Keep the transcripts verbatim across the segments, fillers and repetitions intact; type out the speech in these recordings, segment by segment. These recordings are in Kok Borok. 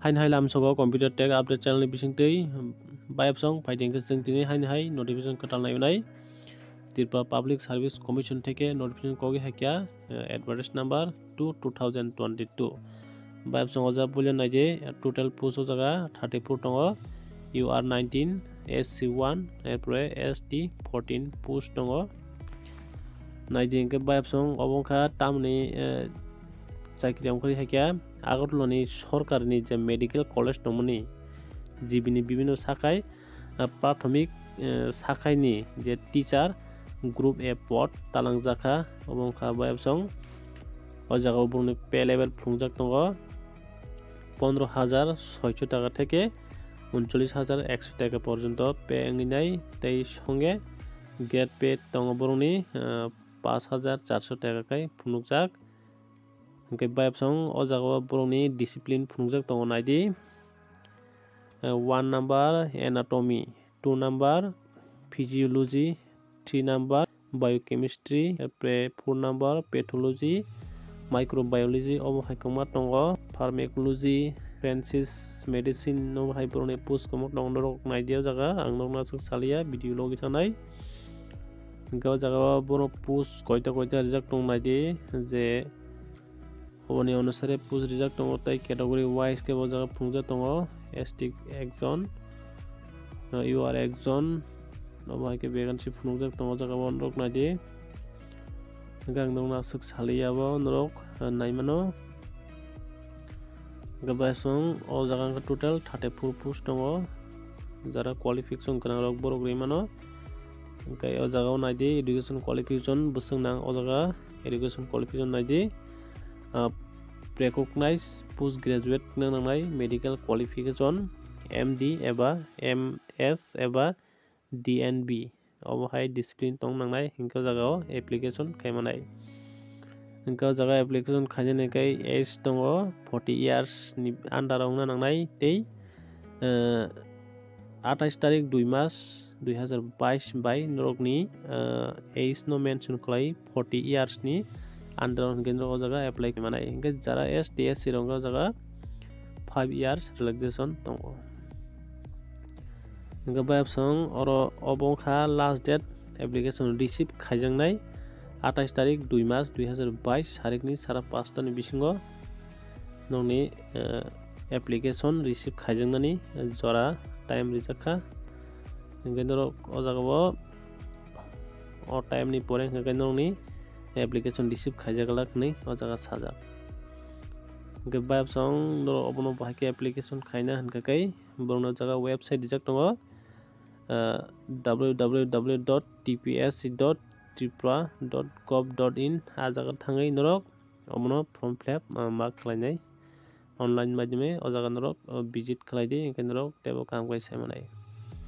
Haini hai lamsogo Computer Tech Update channel ni bisingtwi bayapsong phaidi hwnkhe chwng tini haini hai notification kwtal nai wnai. Tripura Public Service Commission theke notification kogwi hakya, eh, advertise number two two thousand twenty-two. Bayapsong o jaga puila naidi, total post o jaga thirty-four tongo, U R nineteen, S C one, erpore S T fourteen post tongo. Naidi hwnkhe bayapsong obo wngkha tamni, eh, chakri wngkha hakya Agartala ni sorkar ni je medical college tongmani, G B ni bibino sakhai, ah, prathomik, eh, sakhaini je teacher group A pod talangjak kha, obo wngkha bayapsong. O jaga o borokni pay level phunukjak tongo pondro hajar soicho taka theke uncholish hajar ekso taka porjonto pay wngwi nai, tei songe grade pay tongo borokni, ah, pash hajar charso taka khai phunukjak. Hwnkhe bayapsong o jaga o borokni discipline phunukjak tongo naidi. Eh, one number anatomy, two number physiology, three number biochemistry, erpore four number pathology, microbiology, obo hai kwbangma tongo, pharmacology, forensic medicine, obo hai borokni post kwbangma tongo, norok naidi o jaga, ang norokno aswk salia, video logi sanai. Hwnkhe o jaga o borok post koita koita rijak tong naidi, je oboni onusare post rijak tongo, tei category wise khe bo jaga phunukjak tongo, S T ekjon, uh, U R ekjon, obo hai khe vacancy phunukjak tongo, jaga o norok naidi. Hwnkhe ang norokno aswk saliya bo norok, uh, naimano. Hwnkhe bayapsong o jaga wngkha total thirty-four post tongo, jara qualification gwnangrok borok rimano. Hwnkhe o jaga o naidi education qualification bwswk nang o jaga. Education qualification naidi, ah, recognize post graduate wngna nangnai medical qualification, M D eba M S eba D N B, obo hai discipline tong nangnai, hwnkhe o jaga o application khai manai. Hwnkhe o jaga application khainani khe age tongo forty years ni under o wngna nangnai tei, eh, atais tarik dui mas dui hazar bais bai norokni, ah, age no mention khlai forty years ni under o hwnkhe norok o jaga apply khlai manai. Hwnkhe jara S T S C rok o jaga five years relaxation tongo. Hwnkhe bayapsong oro obo wngkha last date application receive khaijaknai atais tarik dui mas dui hazar bais sarikni sara pasta ni bisingo nokni, eh, application receive khaijaknani jora time rijak kha. Hwnkhe norok o jaga o, o time ni pore hwnkhe norokni application receive khaijak glak hinwi o jaga sajak. Hwnkhe bayapsong norok obono bahai khe application khaina hwnkha khe borokni o jaga website rijak tongo, ah, W W W dot T P S C dot tripura dot gov dot in. A jaga thangwi norok omono form fill up, ah, ma khlainai online maidhyame o jaga norok, ah, visit khlai di, hwnkhe norok teibo kaham khe sai manai.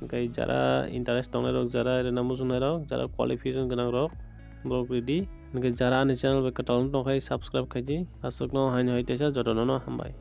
Hwnkhe jara interest tongnai rok, jara rwna muchungnai rok, jara qualification gwnang rok, borok ready. Hwnkhe jara ani channel bai kwtal wng tongkha, subscribe khai di. Aswkno haino hai teisa jotono no hambai.